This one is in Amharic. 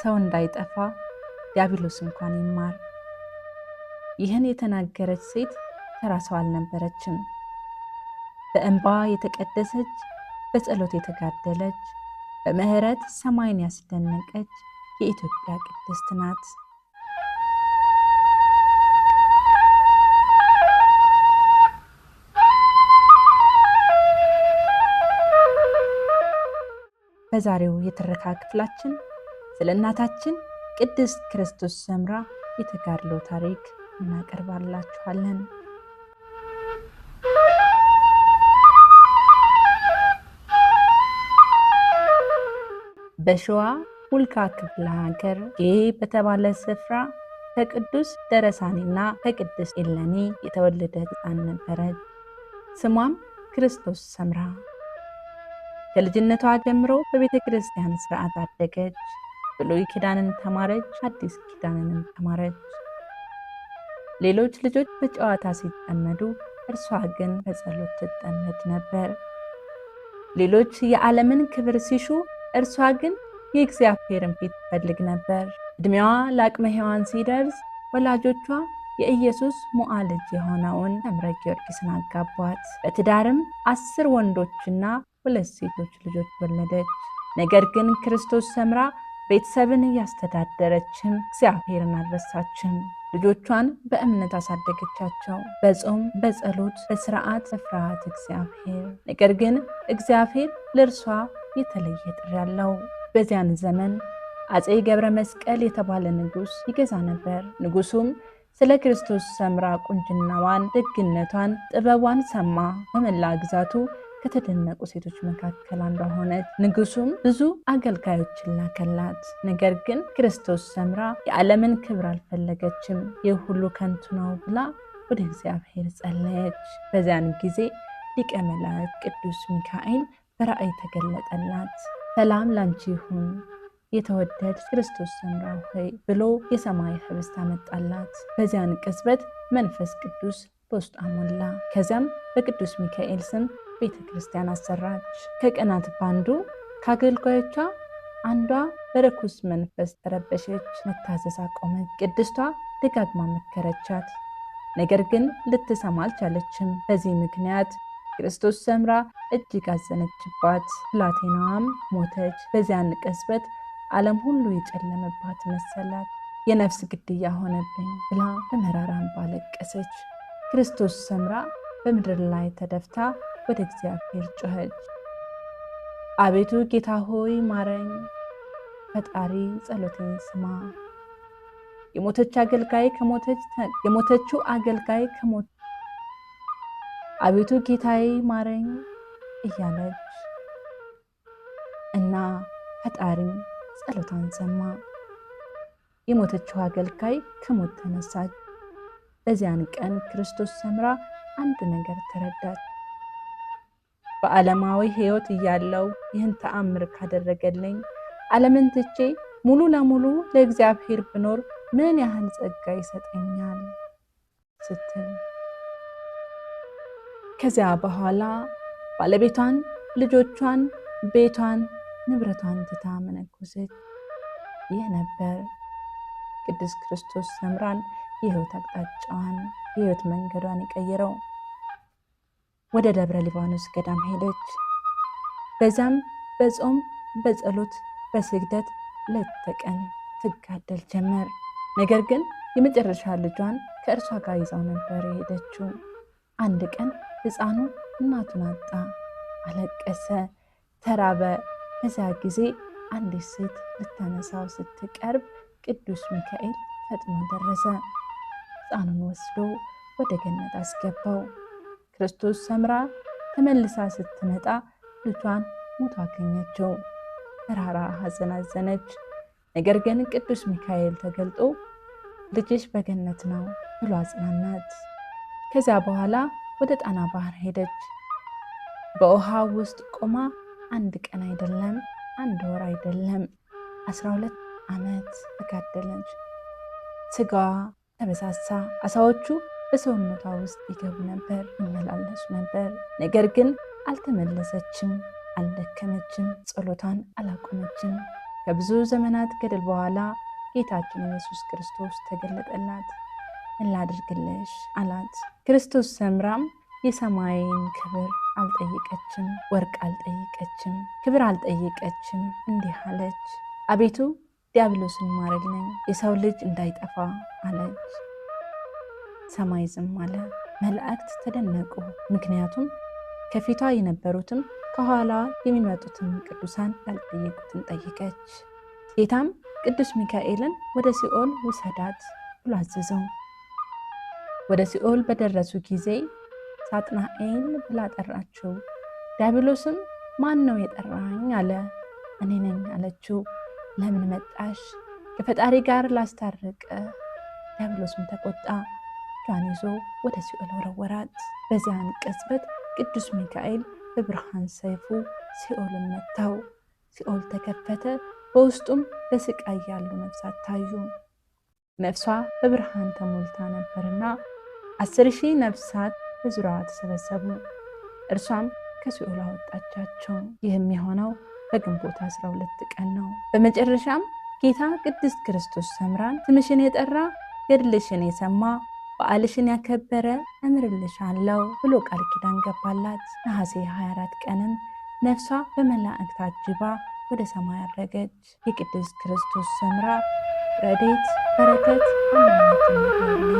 ሰው እንዳይጠፋ ዲያብሎስ እንኳን ይማር። ይህን የተናገረች ሴት ተራ ሰው አልነበረችም። በእንባ የተቀደሰች፣ በጸሎት የተጋደለች፣ በምሕረት ሰማይን ያስደነቀች የኢትዮጵያ ቅድስት ናት። በዛሬው የትረካ ክፍላችን ስለ እናታችን ቅድስት ክርስቶስ ሰምራ የተጋድሎ ታሪክ እናቀርባላችኋለን። በሸዋ ሁልካ ክፍለ ሀገር ጌ በተባለ ስፍራ ከቅዱስ ደረሳኔና ከቅድስት ኤለኒ የተወለደ ሕፃን ነበረች። ስሟም ክርስቶስ ሰምራ። ከልጅነቷ ጀምሮ በቤተ ክርስቲያን ስርዓት አደገች። ብሉይ ኪዳንን ተማረች፣ አዲስ ኪዳንንም ተማረች። ሌሎች ልጆች በጨዋታ ሲጠመዱ፣ እርሷ ግን በጸሎት ትጠመድ ነበር። ሌሎች የዓለምን ክብር ሲሹ፣ እርሷ ግን የእግዚአብሔርን ፊት ትፈልግ ነበር። ዕድሜዋ ለአቅመ ሔዋን ሲደርስ ወላጆቿ የኢየሱስ ሞዓ ልጅ የሆነውን ተምረ ጊዮርጊስን አጋቧት። በትዳርም 10 ወንዶችና 2 ሴቶች ልጆች ወለደች። ነገር ግን ክርስቶስ ሰምራ ቤተሰብን እያስተዳደረችም እግዚአብሔርን አልረሳችም። ልጆቿን በእምነት አሳደገቻቸው፣ በጾም፣ በጸሎት፣ በስርዓት፣ በፍርሃት እግዚአብሔር። ነገር ግን እግዚአብሔር ለእርሷ የተለየ ጥሪ አለው። በዚያን ዘመን አፄ ገብረ መስቀል የተባለ ንጉሥ ይገዛ ነበር። ንጉሱም ስለ ክርስቶስ ሰምራ ቁንጅናዋን፣ ደግነቷን፣ ጥበቧን ሰማ። በመላ ግዛቱ ከተደነቁ ሴቶች መካከል አንዷ ሆነች። ንጉሱም ብዙ አገልጋዮችን ላከላት። ነገር ግን ክርስቶስ ሰምራ የዓለምን ክብር አልፈለገችም። ይህ ሁሉ ከንቱ ነው ብላ ወደ እግዚአብሔር ጸለየች። በዚያን ጊዜ ሊቀ መላእክት ቅዱስ ሚካኤል በራእይ ተገለጠላት። ሰላም ላንቺ ይሁን የተወደድሽ ክርስቶስ ሰምራ ሆይ ብሎ የሰማይ ህብስት አመጣላት። በዚያን ቅጽበት መንፈስ ቅዱስ በውስጧ ሞላ። ከዚያም በቅዱስ ሚካኤል ስም ቤተ ክርስቲያን አሰራች። ከቀናት ባንዱ ከአገልጋዮቿ አንዷ በርኩስ መንፈስ ተረበሸች፣ መታዘዝ አቆመች። ቅድስቷ ደጋግማ መከረቻት፣ ነገር ግን ልትሰማ አልቻለችም። በዚህ ምክንያት ክርስቶስ ሰምራ እጅግ አዘነችባት። ብላቴናዋም ሞተች። በዚያን ቅጽበት ዓለም ሁሉ የጨለመባት መሰላት። የነፍስ ግድያ ሆነብኝ ብላ በመራራ እንባ አለቀሰች። ክርስቶስ ሰምራ በምድር ላይ ተደፍታ ወደ እግዚአብሔር ጮኸች። አቤቱ ጌታ ሆይ ማረኝ፣ ፈጣሪ ጸሎቴን ስማ። የሞተችው አገልጋይ ከሞት አቤቱ ጌታዬ ማረኝ እያለች እና ፈጣሪም ጸሎቷን ሰማ። የሞተችው አገልጋይ ከሞት ተነሳች። በዚያን ቀን ክርስቶስ ሰምራ አንድ ነገር ተረዳች። በዓለማዊ ሕይወት እያለው ይህን ተአምር ካደረገልኝ ዓለምን ትቼ ሙሉ ለሙሉ ለእግዚአብሔር ብኖር ምን ያህል ጸጋ ይሰጠኛል ስትል፣ ከዚያ በኋላ ባለቤቷን፣ ልጆቿን፣ ቤቷን፣ ንብረቷን ትታ መነኮሰች። ይህ ነበር ቅድስት ክርስቶስ ሰምራን የሕይወት አቅጣጫዋን የሕይወት መንገዷን የቀየረው። ወደ ደብረ ሊባኖስ ገዳም ሄደች። በዛም በጾም፣ በጸሎት፣ በስግደት ሌት ተቀን ትጋደል ጀመር። ነገር ግን የመጨረሻ ልጇን ከእርሷ ጋር ይዛው ነበር የሄደችው። አንድ ቀን ሕፃኑ እናቱን አጣ፣ አለቀሰ፣ ተራበ። በዚያ ጊዜ አንዲት ሴት ልታነሳው ስትቀርብ ቅዱስ ሚካኤል ፈጥኖ ደረሰ። ሕፃኑን ወስዶ ወደ ገነት አስገባው። ክርስቶስ ሰምራ ተመልሳ ስትመጣ ልጇን ሞቶ አገኘችው። መራራ ሐዘን አዘነች። ነገር ግን ቅዱስ ሚካኤል ተገልጦ ልጅሽ በገነት ነው ብሎ አጽናናት። ከዚያ በኋላ ወደ ጣና ባህር ሄደች። በውሃ ውስጥ ቆማ አንድ ቀን አይደለም፣ አንድ ወር አይደለም፣ 12 ዓመት ተጋደለች። ስጋዋ ተበሳሳ። አሳዎቹ በሰውነቷ ውስጥ ይገቡ ነበር፣ ይመላለሱ ነበር። ነገር ግን አልተመለሰችም፣ አልደከመችም፣ ጸሎቷን አላቆመችም። ከብዙ ዘመናት ገድል በኋላ ጌታችን ኢየሱስ ክርስቶስ ተገለጠላት። ምን ላድርግልሽ አላት። ክርስቶስ ሰምራም የሰማይን ክብር አልጠየቀችም፣ ወርቅ አልጠየቀችም፣ ክብር አልጠየቀችም። እንዲህ አለች፣ አቤቱ ዲያብሎስን ማርልኝ፣ የሰው ልጅ እንዳይጠፋ አለች። ሰማይ ዝም አለ። መላእክት ተደነቁ። ምክንያቱም ከፊቷ የነበሩትም ከኋላ የሚመጡትም ቅዱሳን ያልጠየቁትን ጠየቀች። ጌታም ቅዱስ ሚካኤልን ወደ ሲኦል ውሰዳት ብሎ አዘዘው። ወደ ሲኦል በደረሱ ጊዜ ሳጥናኤል ብላ ጠራችው። ዲያብሎስም ማን ነው የጠራኝ አለ። እኔ ነኝ አለችው። ለምን መጣሽ? ከፈጣሪ ጋር ላስታርቅ። ዲያብሎስም ተቆጣ። እጇን ይዞ ወደ ሲኦል ወረወራት። በዚያን ቅጽበት ቅዱስ ሚካኤል በብርሃን ሰይፉ ሲኦልን መታው። ሲኦል ተከፈተ። በውስጡም በስቃይ ያሉ ነፍሳት ታዩ። ነፍሷ በብርሃን ተሞልታ ነበርና 10,000 ነፍሳት በዙሪያዋ ተሰበሰቡ። እርሷም ከሲኦል አወጣቻቸው። ይህም የሆነው በግንቦት 12 ቀን ነው። በመጨረሻም ጌታ ቅድስት ክርስቶስ ሰምራን ስምሽን የጠራ ገድልሽን የሰማ በዓልሽን ያከበረ እምርልሻለሁ ብሎ ቃል ኪዳን ገባላት። ነሐሴ 24 ቀንም ነፍሷ በመላእክት ታጅባ ወደ ሰማይ አረገች። የቅድስት ክርስቶስ ሰምራ ረድኤት በረከት አማላጅነት